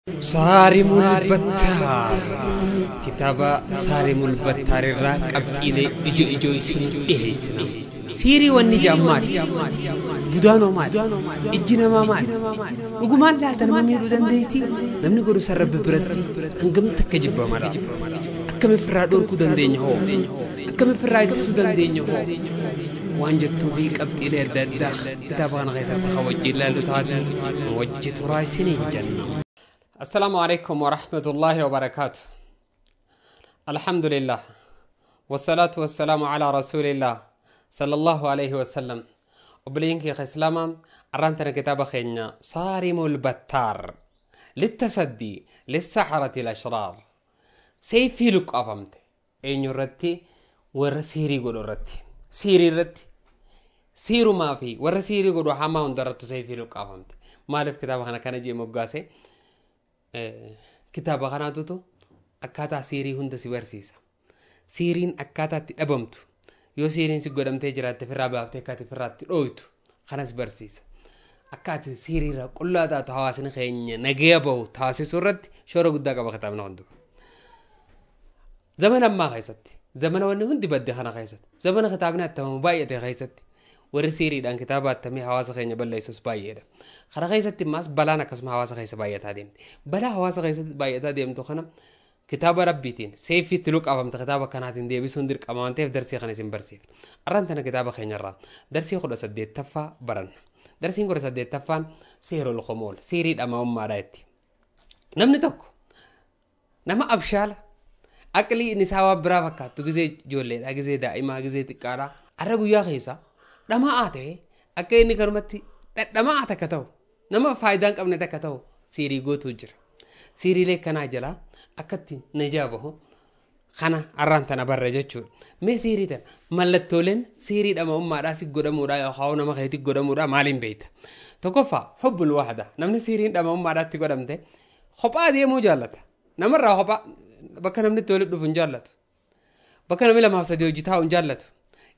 Saarimul Battaar kitaaba Saarimul Battaar irraa qabxiilee ijoo ijoo isinii dhiyeessina. Siirii wanni jedhan maali? Budaanoo maali? Ijji namaa maali? Dhugumaan laata nama miidhuu dandeessi? Namni godhu san Rabbi biratti hangam takka jibbama laata? Akkam ofirraa dhorkuu dandeenya hoo? Akkam ofirraa ittisuu dandeenya hoo? Waan jettuu fi qabxiilee adda addaa kitaaba kana keessatti kan wajjin ilaallu taate wajji turaa isiniin jenna. السلام عليكم ورحمة الله وبركاته. الحمد لله والصلاة والسلام على رسول الله صلى الله عليه وسلم. وبلينك يا إسلاما أرانتنا كتاب خينا صارم البتار للتصدي للسحرة الأشرار. سيفي لك أفهمت أين يرتي ورسيري قولوا رتي سيري رتي سيرو ما في ورسيري قولوا حما وندرتو سيفي لك أفهمت مالف كتاب خنا كان جي مقاسي kitaaba kanaatutu akkaataa siirii hunda si barsiisa. Siiriin akkaataa itti dhabamtu yoo siiriin si godhamtee jiraatte ofirraa baaftee akka ati ofirraa itti dhooytu kana si barsiisa. Akka ati siiriirraa qullaa taatu hawaasni keenya nagaya bahu taasisuu irratti shoora guddaa qaba kitaabni hundi. Zamana ammaa keessatti, zamana wanni hundi badde kana keessatti, zamana kitaabni attamamu baay'ate keessatti warri siiriidhaan kitaaba attamee hawaasa keenya balleessus baay'eedha. Kana keessatti immaas balaan akkasuma hawaasa keessa baay'ataa deemti. Balaa hawaasa keessatti baay'ataa deemtu kana kitaaba rabbiitiin seefiitti luqaafamte kitaaba kanaatiin deebisuun dirqama waan ta'eef darsii kana isin barsiifna. Arraan tana kitaaba keenyarraa darsii 18ffaa baranna. Darsiin 18ffaan seerul khumuul siirii dhama'ummaadha jetti. Namni tokko nama abshaala aqlii inni isaa waan biraa fakkaattu gizee ijoolleedha, gizee daa'imaa, gizee xiqqaadha. Arra guyyaa keessa dhama'aa ta'e akka inni karumatti dhadhama'aa takka ta'u nama faayidaa hin qabne takka ta'u siirii gootuu jira. Siiriilee kanaa jalaa akka ittiin najaa bahu kana arraan tana barra jechuudha. Mee siirii tana mallattooleen siirii dhama'ummaadhaa si godhamuudhaa yookaan nama keetti godhamuudhaa maaliin beekta? Tokkoffaa hubbul wahda namni siiriin dhama'ummaadhaatti godhamte kophaa deemuu jaallata. Namarraa kophaa bakka namni itti walitti dhufu hin jaallatu. Bakka namni 2 fi 3 hojii taa'u hin jaallatu.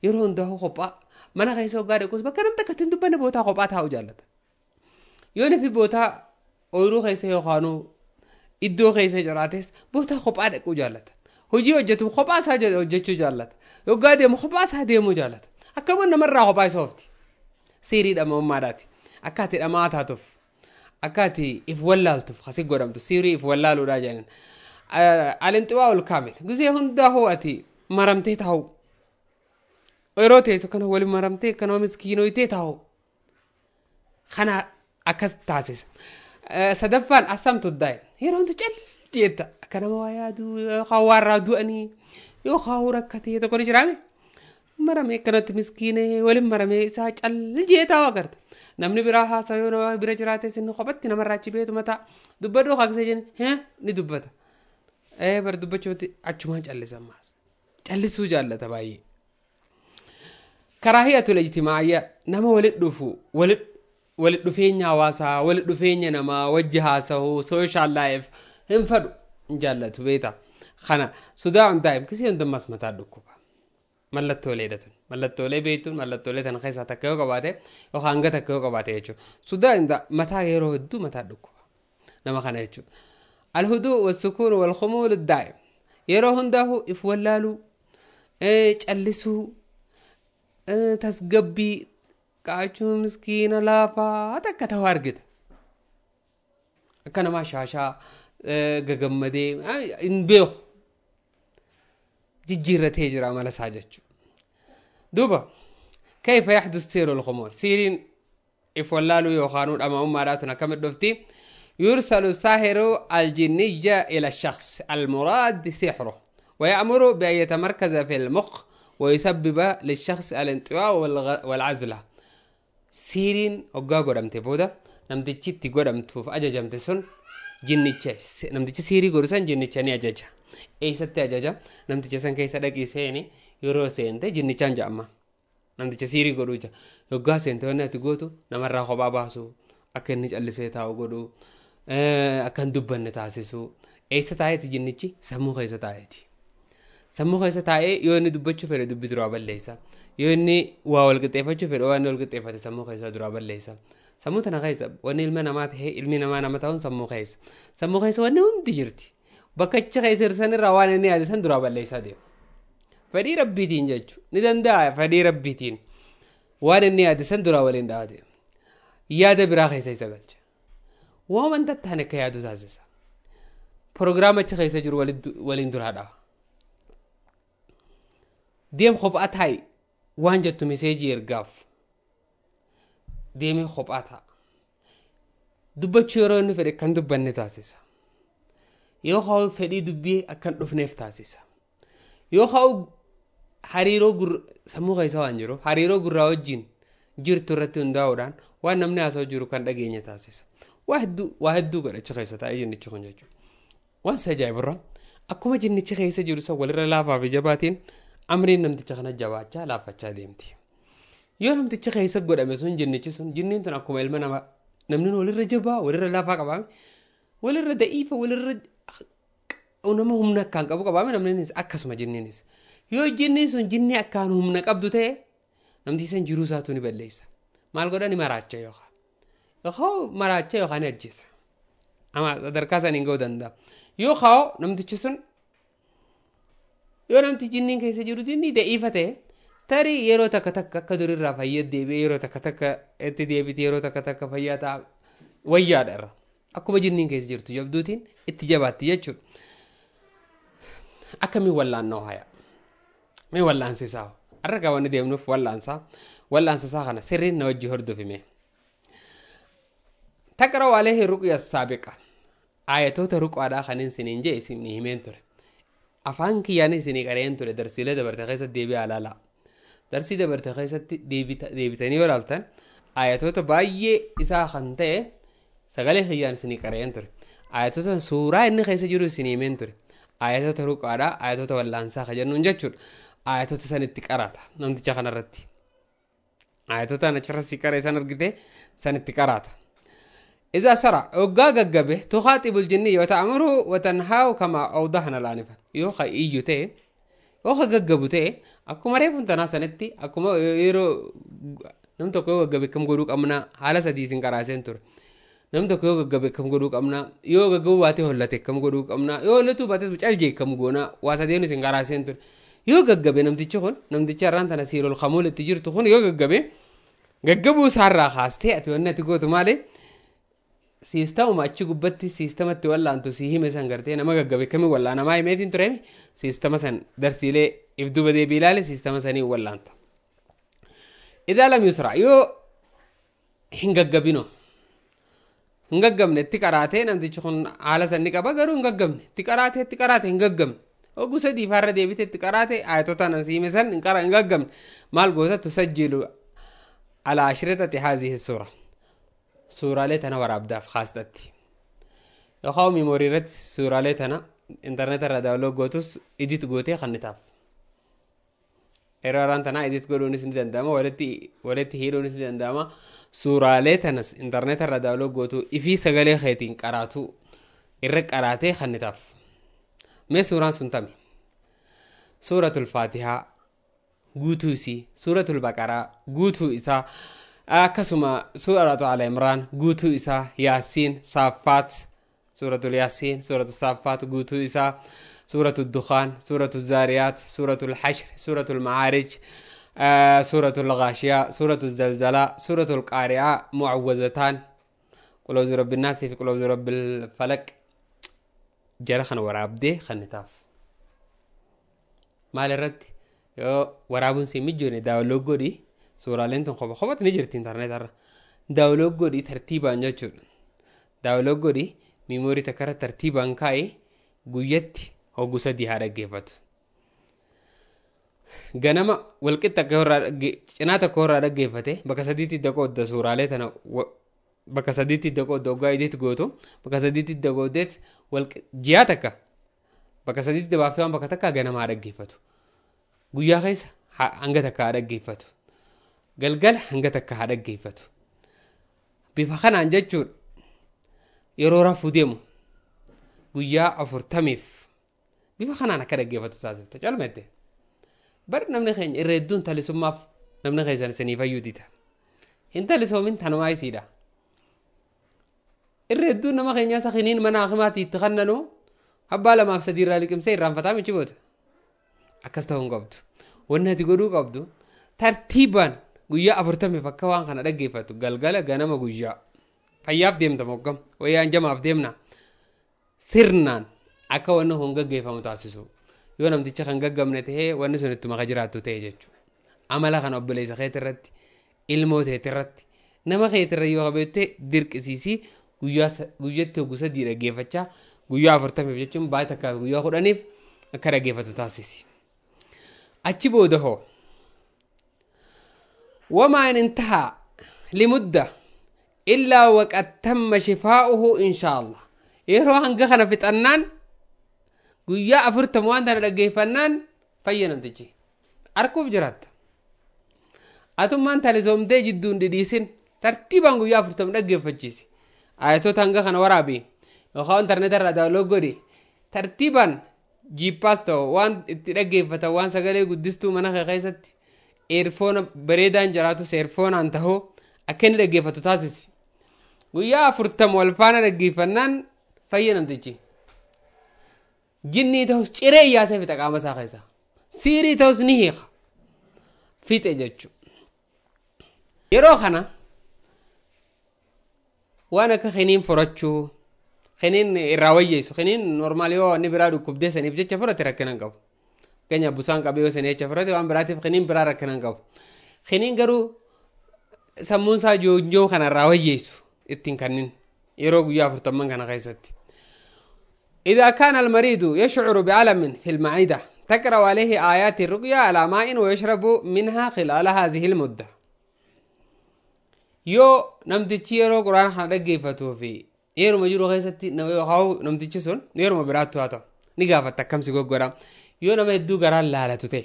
Yeroo hundaa kophaa mana keessa hoggaa dhaquus bakka namni takka ittiin dubbanne bootaa kophaa taa'u jaallata. Yoo nufi bootaa ooyiruu keessa yookaan iddoo keessa jiraates bootaa kophaa dhaquu jaallata. Hojii hojjetu kophaa isaa hojjechuu jaallata. Hoggaa deemu kophaa isaa deemuu jaallata. Akkuma namarraa kophaa isa oofti. Siirii dhama'ummaadhaati. Akka ati dhamaa taatuuf akka ati if wallaaltuuf kasi godhamtu siirii if wallaaluudhaa jedhan. Alinxiwaa ol kaamil gizee hundaa hoo ati maramtee taa'u. Yeroo teessu kana waliin maramtee kana miskiinoytee taa'u. Kana akkas taasisa. Sadaffaan assamtu daa'e yeroo hundi cal jetta akka nama waa yaaduu yookaan waa irraa du'anii yookaan rakkatee tokko ni jiraame. Maramee akkanatti miskiinee waliin maramee isaa cal jee taa'u agarta. Namni biraa haasaa yoo nama bira jiraates inni kophatti namarraa achi beetu mataa dubbadhu haaksee jenni ni dubbata. Bar dubbachuutti achumaan callisa ammaas. Callisuu jaallata baay'ee. Karaahiyatul ijtimaa'iyyaa nama walitti dhufu walitti dhufeenya hawaasaa walitti dhufeenya namaa wajji haasa'uu social life hin fedhu hin jaallatu beektaa. Kana sodaa daa'im kisee hundummaas mataa dhukkuba. Mallattoolee dha tun mallattoolee beektuun mallattoolee tana keessaa takka yoo qabaate yookaan hanga takka yoo qabaate jechuudha. Sodaa mataa yeroo hedduu mataa dhukkuba nama kana jechuudha. Alhuduu wassukuun walkhumuul daa'im yeroo hundaa'u if wallaaluu callisuu tasgabbii qaachuu miskiina laafaa takka ta'u argita. Akka namaa shaashaa gagammadee hin beeku jijjiirratee jira amala isaa jechuudha. Duuba kayfa yahdus seerul khumuul siiriin if wallaaluu yookaan dhama'ummaadhaatun akkamitti dhufti? يرسل الساحر الجني إلى الشخص المراد سحره ويأمره بأن يتمركز في المخ ويسبب للشخص الانطواء والعزلة. سيرين أوغا قدمت بودا نمتشي تقدمت فأججمت سن جنيتش نمتشي سيري قرسان جنيتشاني أججا أي ست أججا نمتشي سن كيسا دقي سيني يرو سينتي جنيتشان جأما نمتشي سيري قروجا أوغا سينتي وانا تقوتو نمرا خبا باسو akka inni callisee taa'u godhuu akka hin dubbanne taasisuu eessa taa'eeti jinnichi sammuu keessa taa'eeti. Sammuu keessa taa'ee yoo inni dubbachuu fedhe dubbi duraa balleessa. Yoo inni waa wal qixxeeffachuu fedhe waan wal qixxeeffate sammuu keessaa duraa balleessa. Sammuu tana keessa wanni ilma namaa ta'ee ilmi namaa nama ta'uun sammuu keessa. Sammuu keessa wanni hundi jirti. Bakka achi keessa hirsan irraa waan inni yaade san duraa balleessaa deema. Fedhii rabbiitiin jechuudha. Ni danda'a fedhii rabbiitiin. Waan inni yaade san duraa waliin dhahaa deema. Yaada biraa keessa isa galcha. Waan wanta ta'an akka yaadu taasisa. Proogiraama achi keessa jiru waliin duraa dhaha. Deem kophaa taa'i waan jettu miseejii ergaaf. Deemee kophaa taa'a. Dubbachuu yeroo inni fedhe kan dubbanne taasisa. Yoo ka'u fedhii dubbii akka hin dhufneef taasisa. Yoo ka'u hariiroo sammuu keessa waan jiruuf hariiroo gurraa wajjin jirtu irratti hundaa'uudhaan waan namni haasa'u jiru kan dhageenya taasisa. Waa hedduu godhachi keessa taa'ee jinnichi kun jechuudha. Waan isa ajaa'ibirraa akkuma jinnichi keessa jiru san walirra laafaa fi jabaatiin amriin namticha kana jabaachaa laaffachaa deemti. Yoo namticha keessa godhame sun jinnichi sun jinniin tun akkuma ilma namaa namni walirra jabaa walirra laafaa qabaame walirra da'iifa walirra nama humna akkaan qabu qabaame namniinis akkasuma jinniinis. Yoo jinniin sun jinnii akkaan humna qabdu ta'e namtichi san jiruu isaatu ni balleessa. Maal godha ni maraacha yookaan. Yookaan maraacha yookaan ni ajjeesa. Amma sadarkaa saniin ga'uu danda'a. Yoo ka'u namtichi sun yoo namtichi jinniin keessa jiru jinnii da'iifa ta'e tarii yeroo takka takka akka durirraa fayyaa deebi'ee yeroo takka takka itti deebite yeroo takka takka fayyaa ta'a wayyaadha irra. Akkuma jinniin keessa jirtu jabduutiin itti jabaatti jechuudha. Akkamiin wallaannoo haya? Mee wallaansisaa? Har'a gaa wanni deemnuuf wallaansaa. Wallaansisaa kana sirriin na wajji hordofime. Taqra'u alayhi ruqya saabiqa. Ayatoota ruqaadhaa kanneen isiniin jee isinii himeen ture. Afaan kiyyaan isinii qareen ture darsiilee dabarte keessatti deebi'aa ilaalaa. Darsii dabarte keessatti deebitanii yoo ilaaltan ayatoota baay'ee isaa kan ta'e sagalee kiyyaan isinii qareen ture. Ayatoota suuraa inni keessa jiru isinii himeen ture. Ayatoota ruqaadhaa ayatoota wallaansaa kan jennuun jechuudha. Ayatoota sanitti qaraata namticha kanarratti. Ayatoota achirra si qaree san argite sanitti qaraata. إذا سرع وقا قبه تخاطب الجنية وتأمره وتنهاه كما أوضحنا الآنفة. يوخا إيو تي يوخا قبو تي أكو مريف انت ناسا نتي أكو ما يرو نمتو يوخا قبه كم قروك أمنا حالة سديسين كراسين تور نمتو يوخا قبه كم قروك أمنا يوخا قواتي هلتي كم قروك أمنا يو لتو باتي بچالجي كم قونا واسدينو سين كراسين تور يوخا قبه نمتي چخون نمتي چران تنسير الخمول التجير تخون يوخا قبه قبو سارا خاستي أتوانا تقوتو مالي Siistama achi gubbatti siistamatti wallaantu si hime san gartee nama gaggabe kami wallaanamaa himeetiin tureemi siistama san darsiilee if duuba deebii ilaale siistama sanii wallaanta. Idaa lam yusra yoo hin gaggabino hin gaggabne itti qaraatee namtichi kun haala san ni qaba garuu hin gaggabne itti qaraatee hin gaggabne oguu sadii farra deebite itti qaraatee ayatoota nan si hime san hin gaggabne maal goota tusajjilu alaa ashritati haazihi suura. Suuraalee tana waraabdaaf khaasxatti. Yookaan miimoorii irratti suuraalee tana intarneet irraa daawunlood gootus idit gootee kannitaaf. Yeroo haraan tanaa idit godhuunis ni danda'ama walitti hidhuunis ni danda'ama. Suuraalee tanas intarneet irraa daawunlood gootuu ifii sagalee keetiin qaraatu irra qaraatee kannitaaf. Mee suuraan sun tami? Suuratul Faatihaa guutuu isii, Suuratul Baqaraa guutuu isaa. Akkasuma suuratu Al Imraan guutuu isaa, Yaasiin, Saaffaat, suuratul Yaasiin, suuratul Saaffaat guutuu isaa, suuratul Dukhaan, suuratul Zaariyaat, suuratul Hashr, suuratul Macaarij, suuratul Ghaashiyaa, suuratul Zalzalaa, suuratul Qaari'aa, Mucawwazataan, Qul a'uuzu birabbi nnaasii fi Qul a'uuzu birabbil falaq jara kana waraabdee kannitaaf. Maal irratti yoo waraabuun si mijoone daawwaloo godhi. Suuraaleen tun kopha kophatti ni jirti intarneet irra. Daawunlood godhi tartiibaan jechuudha. Daawunlood godhi miimoorii takka irra tartiibaan kaa'ee guyyatti hogguu sadii haa dhaggeeffatu. Ganama walqixa akka cinaa tokko irraa dhaggeeffate bakka sadiitti qoodda suuraalee tana bakka sadiitti qoodda hoggaa idiitti gootu bakka sadiitti qooddeet ji'a takka bakka sadiitti baaftee waan bakka takka ganama haa dhaggeeffatu. Guyyaa keessa hanga takka haa dhaggeeffatu. Galgala hanga takka haa dhaggeeffatu. Bifa kanaan jechuudha yeroo rafuu deemu guyyaa 40 bifa kanaan akka dhaggeeffatu taasifta calmette. Bari namni keenya irra hedduun talisummaaf namni keessan isinii fayyuuti ta'a. Hin talisoomin tanumaa isiidha. Irra hedduun nama keenyaa isa kiniin mana akimaatii itti kannanu abbaa lamaaf sadii irraa liqimsee irraanfataa michi boota. Akkas ta'uu hin qabdu. Wanni ati godhuu qabdu tartiibaan guyyaa 40 akka waan kana dhaggeeffattu galgala ganama guyyaa. Fayyaaf deemta moggam wayyaan jamaaf deemna. Sirnaan akka wanni kun gaggeeffamu taasisu. Yoo namticha kan gaggamne ta'ee wanni sun ittuma jiraattu ta'e jechuudha. Amala kana obboleessa keetii irratti ilmoo teetii irratti nama keetii irra yoo qabeette dirqisiisii guyyatti hoggu 3 dhaggeeffachaa guyyaa 40 jechuun baay'ee takkaa guyyaa 10 akka dhaggeeffatu taasisi. Achi booda hoo wamaa in intahaa limudda illaa waqad tamma shifaa'uhu inshaallah. Yeroo hanga kana fixannaan guyyaa 40 waan tana dhaggeeffannaan fayya namtichi arkuuf jiraatta. Atummaan talisoomtee jidduun dhidhiisin tartiibaan guyyaa 40 dhaggeeffachiisi. Ayatoota hanga kana waraabi yookaan intarneeta irraa daawunlood godhi tartiibaan jiippaas ta'u waan itti dhaggeeffatan waan sagalee guddistuu mana kee keessatti eerfoona bareedaan jiraatus eerfoonaan ta'uu akka inni dhaggeeffatu taasisi. Guyyaa 40 wal faana dhaggeeffannaan fayya namtichi. Jinnii ta'us ciree iyyaasee fixa qaama isaa keessaa. Siirii ta'us ni hiika. Fixe jechuudha. Yeroo kana waan akka kiniin furachuu kiniin irraa wayyeessu kiniin normaal yoo inni biraa dhukkubdee saniif jecha furate rakkina hin qabu. Fakkeenyaaf busaan qabee yoo sanii jecha furate waan biraatiif kiniin biraa rakkina hin qabu. Kiniin garuu sammuun isaa joonjoo kana irraa wayyeessu ittiin kannin yeroo guyyaa 40 kana keessatti. إذا كان المريض يشعر بألم في المعدة تقرأ عليه آيات الرقية على ماء ويشرب منها خلال هذه المدة. Yoo namtichi yeroo quraana kana dhaggeeffatuu fi yeruma jiru keessatti namtichi sun yeruma biraattu haa ta'u ni gaafatta akkamsi goggoraa yoo nama hedduu garaan laalatu ta'e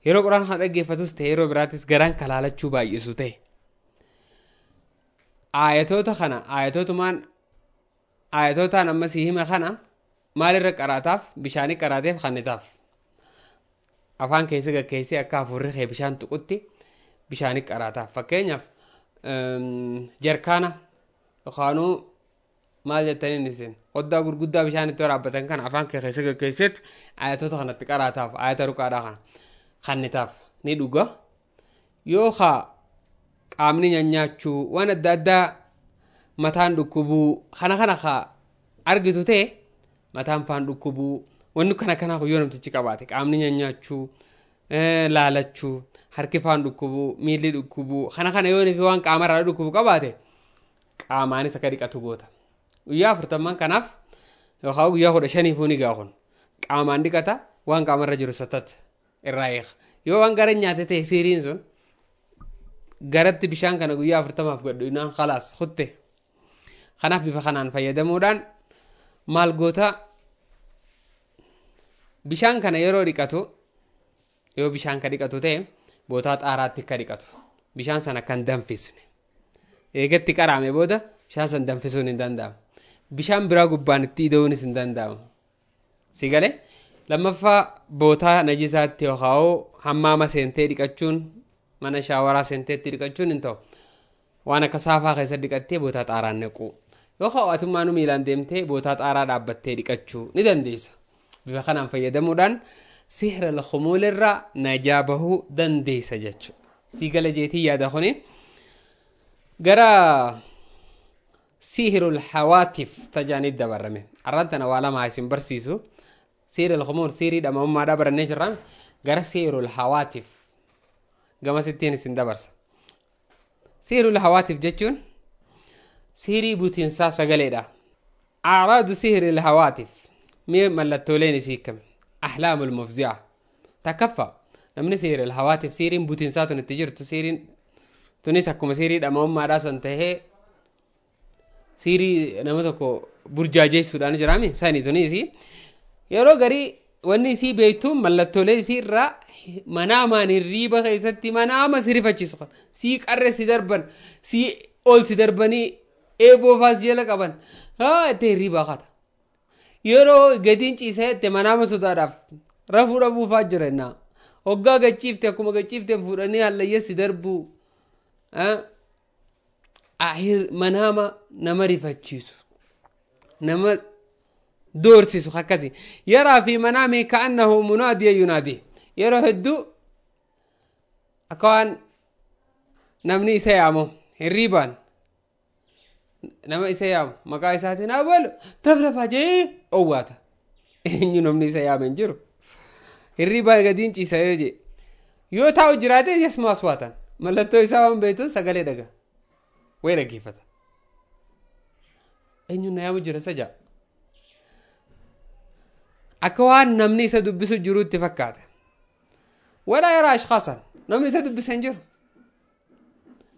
yeroo quraana kana dhaggeeffatus ta'e yeroo biraattis garaan kalaalachuu baay'isu ta'e ayatoota kana ayatootaan amma sii hima kana maalirra qaraataaf bishaanii qaraateef kannitaaf afaan keessa gaggeessee akka hafuurri kee bishaan tuqutti bishaanii qaraataaf. Fakkeenyaaf jarkaana yookaanuu maal jettaniin isin qoddaa gurguddaa bishaan itti waraabbatan kana afaan kee keessa gaggeesseetti ayatoota kanatti qaraataaf ayata ruqaadhaa kana kannitaaf ni dhuga. Yoo kaa qaamni nyaachuu waan adda addaa mataan dhukkubuu kana kana kaa argitu ta'e mataan faan dhukkubuu wanni kana kanaaf yoo namtichi qabaate qaamni nyaachuu laalachuu harki faan dhukkubuu miilli dhukkubuu kana kana yoo fi waan qaamarraa dhukkubu qabaate qaamaanis akka dhiqatu goota. Guyyaa 40 kanaaf yookaan guyyaa 15 ni gaafun qaamaan dhiqata waan qaamarra jiru sattata irraa eega. Yoo waan gara nyaate ta'e siiriin sun garatti bishaan kana guyyaa 40 godhu inaan khalaas kutte. Kanaaf bifa kanaan fayyadamuudhaan maal goota bishaan kana yeroo dhiqatu yoo bishaan ka dhiqatu ta'e bootaa xaaraatti akka dhiqatu bishaan sana kan danfisne eegatti qaraame booda bishaan sana danfisuun hin danda'amu. Bishaan biraa gubbaan itti ida'uunis hin danda'amu. Si galee lammaffaa bootaa najisaatti yookaan hammaama seentee dhiqachuun mana shaawaraa seenteetti dhiqachuun hin ta'u. Waan akka saafaa keessa dhiqattee bootaa xaaraan naqu. Yookaan atummaanuu miilaan deemtee bootaa xaaraa dhaabbattee dhiqachuu ni dandeessa. Bifa kanaan fayyadamuudhaan sihra al-khumuul irraa najaa bahuu dandeessa jechuudha. Si gala jeetii yaada kuni gara sihrul hawaatif tajaanii dabarame. Arraan tana waa lama isin barsiisu. Sihra al-khumuul siirii dhamamummaadhaa barannee jirra. Gara sihrul hawaatif gama sittiin isin dabarsa. Sihrul hawaatif jechuun sihirii butiinsaa sagaleedha. Acraadu sihril hawaatif mee mallattooleen isii kami? Ahlaamul mufzi'a takaffa namni sihril hawaatif sihiriin butiinsaa tun itti jirtu sihiriin tunis akkuma sihirii dhama'ummaadhaa sun tahee sihirii nama tokko burjaajeessuudhaan jiraami sani tunis yeroo garii wanni isii beektuun mallattoolee isii irraa manaamaan hirriiba keessatti manaama si rifachiisu kan sii qarre si darban sii ol si darbanii eeboo faas jala qaban haa itti hirriibaa qata. Yeroo gadiin ciisee itti manaama sodaadhaaf rafuu dhabuufaa jira innaa hoggaa gachiifte akkuma gachiifte fuudhanii hallayya si darbuu Manaama nama rifachiisu nama doorsisu akkasi. Yaraa fi manaamii ka'annahu munaadiya yunaadi. Yeroo hedduu akka waan namni isa yaamu hirriibaan nama isa yaamu maqaa isaatiin abalu taflafaa jee owwaata. Eenyu namni isa yaame hin jiru. Hirriibaan gadiin ciisa yoo jee yoo taa'u jiraate yasma aswaatan mallattoo isaa waan beektuun sagalee dhaga wayi dhaggeeffata. Eenyu na yaamu jira isa ja'a. Akka waan namni isa dubbisu jirutti fakkaata. Walaa yaraa ashkhaasan namni isa dubbisa hin jiru.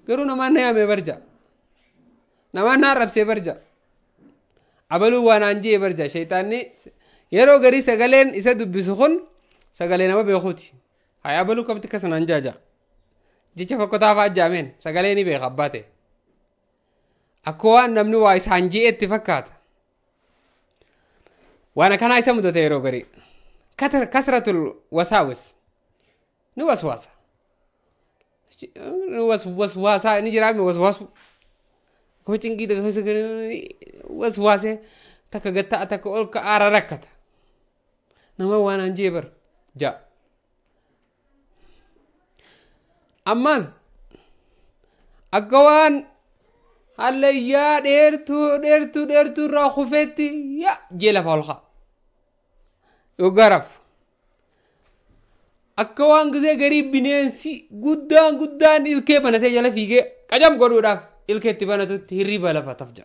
Garuu namaan na yaame barja. Namaan na arrabsee barja. Abaluu waan aan jee barja. Shayitaanni yeroo garii sagaleen isa dubbisu kun sagalee nama beekuuti. Haa abaluu kamti kasanaan jaaja. Jecha fakkotaa fa'aa jaameen sagalee ni beeka abbaa ta'e. Akka waan namni waa isaan je'etti fakkaata. Waan akkanaa isa mudate yeroo garii. Kasratul wasaawis. Ni waswaasa. Ni waswaasaa ni jiraame waswaasu. Akkuma cinqii takka waswaasee takka gatta'a takka ol ka'aara rakkata. Nama waan aan jee bar ja'a. Ammas akka waan hallayyaa dheertuu dheertuu dheertuu irraa kufeetti yaa jee lafa ol ka'a. Yoo garaf. Akka waan gisee garii bineensi guddaan guddaan ilkee banatee jala fiigee qacam godhuudhaaf ilkee itti banatutti hirriba lafa tafja.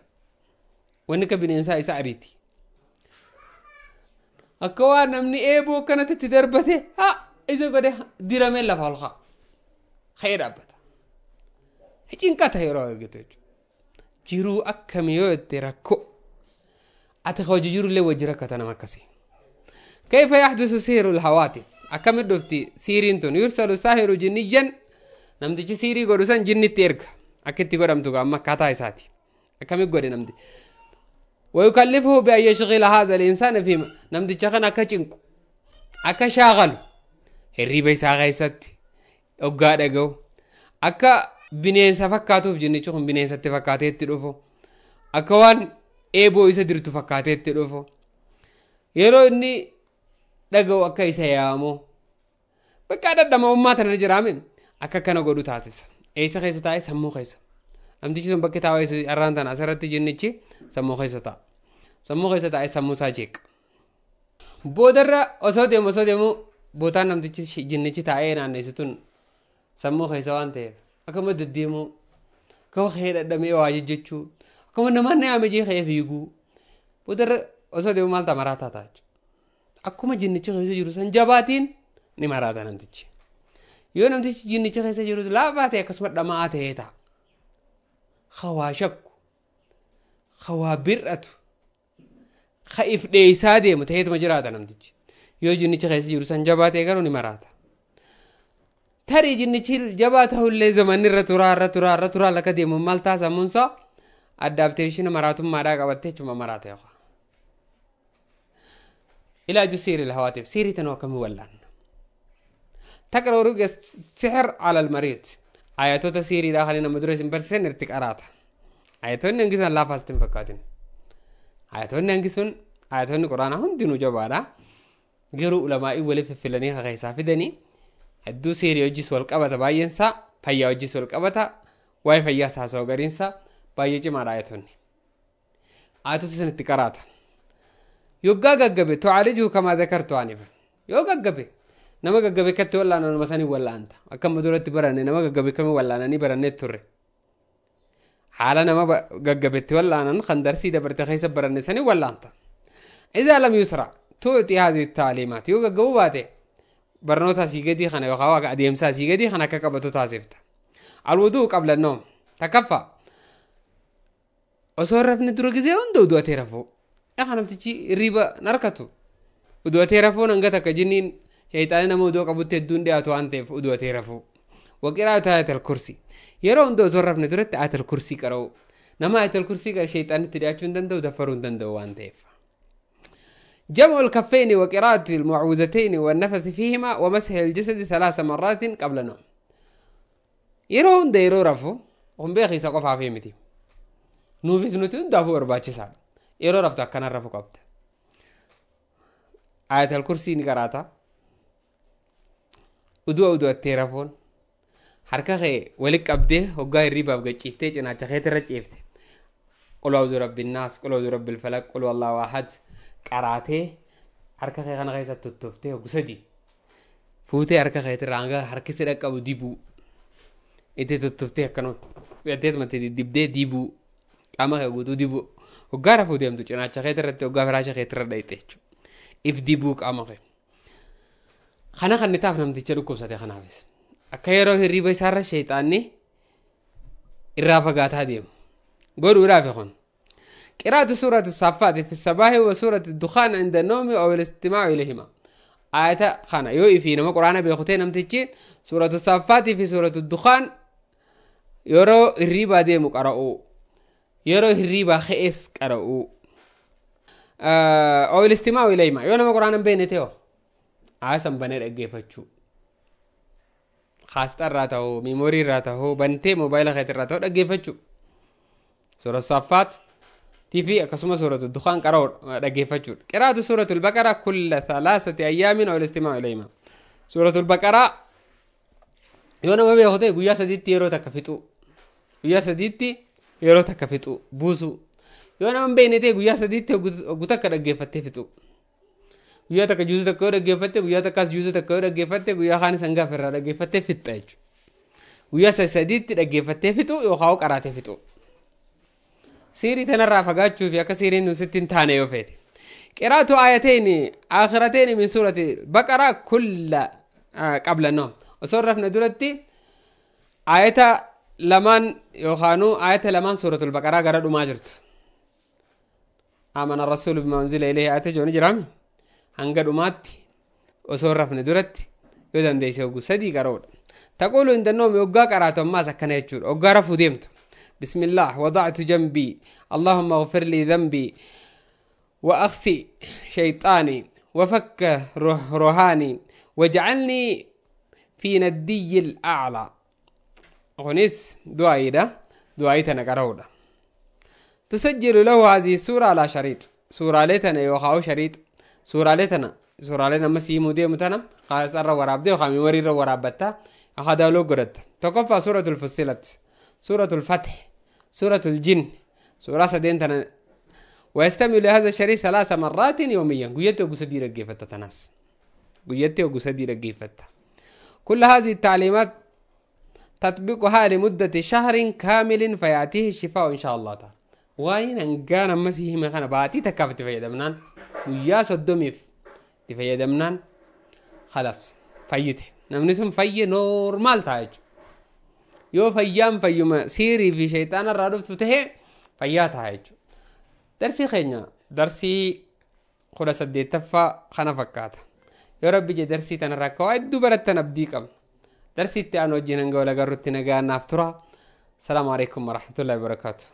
Wanni akka bineensaa isa ariiti. Akka waan namni eeboo akkanatti itti darbate haa isa godhe diramee lafa ol ka'a. Ka'ee dhaabbata. Cinqata yeroo argitu jechuudha. Jiruu akkamii yoo itti rakkoo ati hojii jirullee wajji rakkata nama akkasii. Kayfa yahdusu sihiru lhawaatif akkamitti dhufti siiriin tun? Yursalu saahiru jinniyyan namtichi siirii godhu san jinnitti erga. Akka itti godhamtu amma akkaataa isaati. Akkamitti godhe namti? ويكلفه بأن يشغل هذا الإنسان فيما namticha kana akka cinqu akka shaaqalu hirriba isaa keessatti hoggaa dhaga'u akka bineensa fakkaatuuf jinnichi kun bineensatti fakkaatee itti dhufu akka waan eeboo isa dirtu fakkaatee itti dhufu yeroo inni dhaga'u akka isa yaamu bakka dhadhama ummaa tana jiraame akka kana godhu taasisa. Eessa keessa taa'e? Sammuu keessa. Namtichi sun bakki taa'u har'aan tana asirratti jinnichi sammuu keessa taa'a. Sammuu keessa taa'e sammuu isaa jeeqa. Boodarra osoo deemu bootaan namtichi jinnichi taa'ee naannessu tun sammuu keessa waan ta'eef akkuma deddeemuu akkuma ka'ee dhadhamee waa jechuu akkuma namaan na yaame jee ka'ee fiiguu boodarra osoo deemu maal ta'a maraataa ta'a jechuudha. Akkuma jinnichi keessa jiru san jabaatiin ni maraata namtichi. Yoo namtichi jinnicha keessa jiru laafaa ta'e akkasuma dhama'aa ta'ee ta'a. Hawaa shakku, hawaa bir'atu, if dheessaa deemu ta'eetuma jiraata namtichi. Yoo jinnicha keessa jiru san jabaa ta'e garuu ni maraata. Tarii jinnichi jabaa ta'ullee zamanni irra turaa irra turaa irra turaa lakka deemu maal ta'a sammuunsaa addaapteeshina maraatummaadhaa qabattee jechuudha maraata yookaan. Ilaaju siirii hawaatiif siirii tanuu akkamii wallaanna? تقرأ رقية السحر على المريض. آياتو سيري داخل نما درس برسن ارتقراتا. آياتو ننجسن لا فاستن فكاتن. آياتو ننجسن آياتو القرآن هندنو جبارا. غير علماء ولف فلاني غيسا فدني. هدو سيري وجس والقبة باينسا فيا وجس والقبة واي فيا ساسو غرينسا بايجي مار آياتو. آياتو سن ارتقراتا. يوغا غغبه تعالجه كما ذكرت آنفا. يوغا غغبه nama gaggabe katti wallaanaa nama sanii wallaanta. Akkuma duratti baranne nama gaggabe kamii wallaananii barannee turre. Haala nama gaggabetti wallaanan kan darsii dabarte keessa baranne sanii wallaanta. إذا لم يسرع tuuti هذه التعليمات yoo gaggabuu baate barnoota asii gadii kana yookaan waaqa adeemsa asii gadii kana akka qabatu taasifta. الوضوء قبل النوم takaffa osoo rafni dura gisee hunda udu'atee rafuu. Egaa namtichi hirriba narkatu udu'atee rafuun hanga takka jinniin shayxaanni nama uduu qabutti hedduun dhiyaatu waan ta'eef udu'atee rafuu. Waqiraatu ayatal kursii yeroo hunda osoo rafne duratti ayatal kursii qara'u. Nama ayatal kursii qara shayxaanni itti dhiyaachuu hin danda'u daffaruu hin danda'u waan ta'eef. جمع الكفين وقراءة المعوذتين والنفث فيهما ومسح الجسد 3 مرات قبل النوم. yeroo hunda yeroo rafu kun beekiisa qofaaf miti. Nuufis nuti hundaafuu barbaachisaadha. Yeroo raftu akkana rafu qabda. Ayatal kursii ni qaraata. Uduu udu'attee rafuun harka kee walitti qabdee hoggaa hirriibaaf gachiiftee cinaacha keetirra ciifte. Qul a'uudhu rabbin naas, qul a'uudhu rabbil falaq, qul huwallahu ahad qaraatee harka kee kana keessa tottoftee hoggu sadii fuutee harka keetirra hanga harkisi dhaqqabu dibuu itti tottoftee akkanuma fudhatteetuma itti dibdee dibuu qaama kee guutuu dibuu hoggaa rafuu deemtu cinaacha keetirratti hoggaa firaasha keetirra dhayxe jechuudha. If dibuu qaama kee. Kana kan taaf namticha dhukkubsate kanaafis akka yeroo hirriiba isaarra sheexaanni irraa fagaataa deemu godhuudhaaf kun. قراءة سورة الصافات في الصباح وسورة الدخان عند النوم أو الاستماع إليهما. آية خانة يو في نما قرآن بيختين نمتجي سورة الصافات في سورة الدخان يرو الريبة ديمو قرأوا يرو الريبة خيس قرأوا أو الاستماع إليهما يو نما قرآن بينتيو آية بنير أجيفتشو خاصة راته ميموري راته بنتي موبايل خيط راته أجيفتشو سورة الصافات تيفي أكسمة سورة الدخان قرأوا dhaggeeffachuudha. قراءة سورة البقرة كل 3 أيام أو الاستماع إليهما. سورة البقرة yoo nama beeku ta'e guyyaa sadiitti yeroo takka fixuu. Guyyaa sadiitti yeroo takka fixuu buusuu. Yoo nama hin beekne ta'e guyyaa sadiitti hoggu takka dhaggeeffattee fixuu. Guyyaa takka juusa takka yoo dhaggeeffatte guyyaa takkaas juusa takka yoo dhaggeeffatte guyyaa kaan sangaaf irraa dhaggeeffattee fixxa jechuudha. Guyyaa sadiitti dhaggeeffattee fixuu yookaan qaraatee fixuu. Siirii tanarraa fagaachuu fi akka siiriin sun sitti hin taane yoo feete. قراءة آيتين آخرتين من سورة البقرة كل قبل النوم. وصرفنا دولتي آية لمن يخانو آية لمن سورة البقرة قرأوا ما جرت. آمن الرسول بما أنزل إليه آية جوني جرامي. هنقرأوا ماتي وصرفنا دولتي يودن ديسي وقو سدي قرأوا. تقول عند النوم يوقع قرأتهم ما سكن يجور وقع رفو ديمتو. بسم الله وضعت جنبي اللهم اغفر لي ذنبي وأخسي شيطاني وفك رهاني واجعلني في ندي الأعلى. غنيس دعائي ده دعائي تنقرأ. تسجل له هذه السورة على شريط. سورة لتنا يوخاو شريط. سورة لتنا سورة لتنا مسيمو دي متنا خاص الر ورابدي وخامي ورير ورابتا أخذ له قرد. تقفى سورة الفصلت، سورة الفتح، سورة الجن، سورة سدين تنا. ويستمع لهذا الشريط 3 مرات يوميا. قيته وقصدي رقيفة تناس. قيته وقصدي رقيفة. كل هذه التعليمات تطبيقها لمدة شهر كامل فيأتيه الشفاء إن شاء الله تعالى. وين أنقانا مسيح مخانا باتي تكافت في دمنان ويا صدميف في دمنان خلاص فيته نمنسهم في نورمال تاج يو فيام فيوم سيري في شيطان الرادف تته فيا تاج. درسي خينا درسي خلاص الدتفا خنا فكاتا يا ربي جي درسي تنركوا ادو برتنا بديكم درسي تانو جننغو لغرتنا غا نافترا. السلام عليكم ورحمة الله وبركاته.